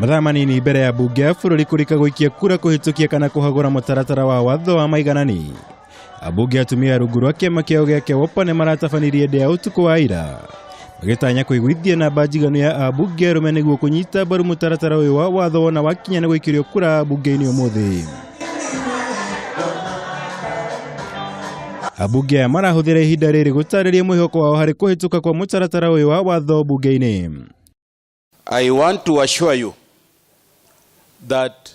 Mathaa manini mbere ya bunge ya bũrũri kũrika gũikia kura kũhĩtũkia kana kũhagũra mũtaratara wa watho wa maiganani. Ambunge atumia rungu rwa kĩama kĩao gĩa Kewopa nĩ maratabanirie ndĩa ũtukũ wa ira, magĩtanya kũiguithia namba njiganu ya ambunge arũme nĩguo kũnyita mbaru mũtaratara ũyũ wa watho wona wakinya nĩ gũikĩrio kura bunge-inĩ ũmũthĩ. Ambunge aya marahũthĩra ihinda rĩrĩ gũtarĩria mwĩhoko wao harĩ kũhĩtũka kwa mũtaratara ũyũ wa watho bunge-inĩ. I want to assure you that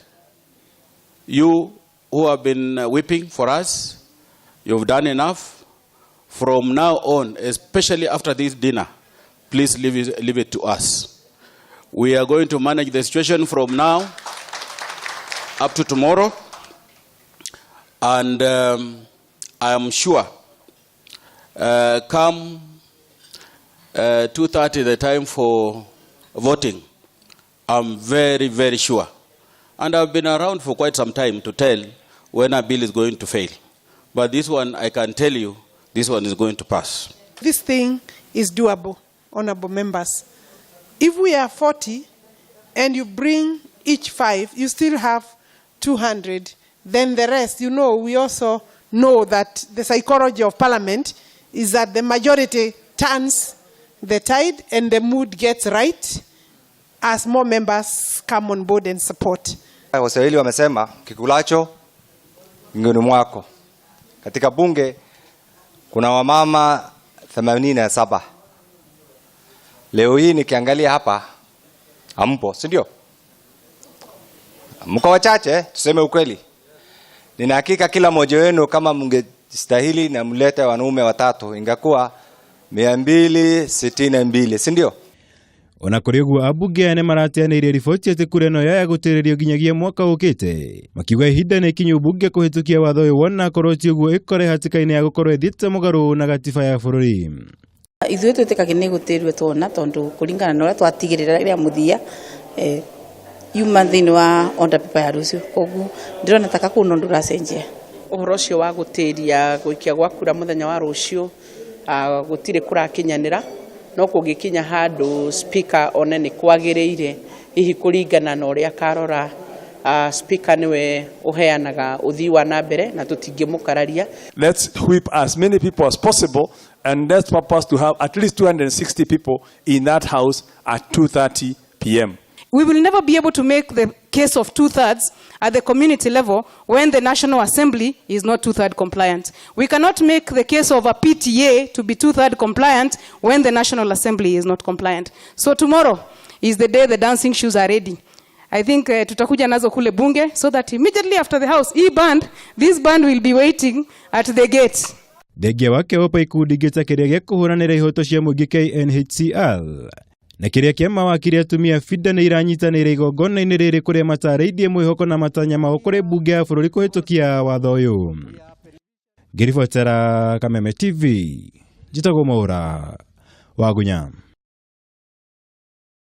you who have been weeping for us, you've done enough. From now on, especially after this dinner, please leave it to us. We are going to manage the situation from now up to tomorrow. And I am sure come 2:30, the time for voting, I'm very, very sure. And I've been around for quite some time to tell when a bill is going to fail. But this one, I can tell you, this one is going to pass. This thing is doable, honorable members. If we are 40 and you bring each 5, you still have 200. Then the rest, we also know that the psychology of parliament is that the majority turns the tide and the mood gets right as more members come on board and support. Waswahili wamesema kikulacho kinywani mwako. Katika bunge kuna wamama 87. Leo hii nikiangalia hapa hampo, si ndio? Mko wachache, tuseme ukweli. Nina hakika kila mmoja wenu kama mngestahili na mlete wanaume watatu ingekuwa 262, si ndio? Ona kũrĩ ũguo, ambunge aya nĩ marateanĩirie riboti atĩ kura ĩno yaya gũtĩrĩrio nginyagia mwaka ũkĩte, makiuga ihinda nĩ ikinyu bunge kũhĩtũkia watho ũyũ wona korwo ti ũguo ĩkore hatĩka-inĩ ya gũkorwo ĩthiĩte mũgarũ na gatiba ya bũrũri. Ithuĩ twĩtĩkagia nĩ gũtĩrwe tuona tondu kũringana na ũrĩa twatigĩrĩra rĩa mũthia yuma thĩinĩ wa order paper ya rũciũ, koguo ndĩrona taka kũu no ndũracenjia. Ũhoro ũcio wa gũtĩria gũikia gwa kura mũthenya wa rũciũ, gũtirĩ kũrakinyanĩra, no kũngĩkinya handũ speaker one nĩ kwagĩrĩire, hihi kũringana na ũrĩa akarora, speaker nĩwe ũheanaga ũthii wa na mbere na tũtingĩmũkararia. Let's whip as many people as possible and let's purpose to have at least 260 people in that house at 2:30 p.m. We will never be able to make the case of two-thirds at the community level when the National Assembly is not two-third compliant. We cannot make the case of a PTA to be two-third compliant when the National Assembly is not compliant. So tomorrow is the day the dancing shoes are ready. I think tutakuja nazo kule bunge so that immediately after the house, e band, this band will be waiting at the gate. Thengia wa Kewopa, ikundi ingĩ ta kĩrĩa gĩa kũhũranĩra ihoto cia mũingĩ KNHCR na kĩrĩa kĩa mawakiri atumia FIDA nĩ iranyitanĩire igongona-inĩ rĩrĩ kũrĩa matarĩirie mwĩhoko na matanya mao kũrĩ bunge ya bũrũri kũhĩtũkia watho ũyũ. Ngĩribotera Kameme TV, njĩtagwo Mwaura Wagunya.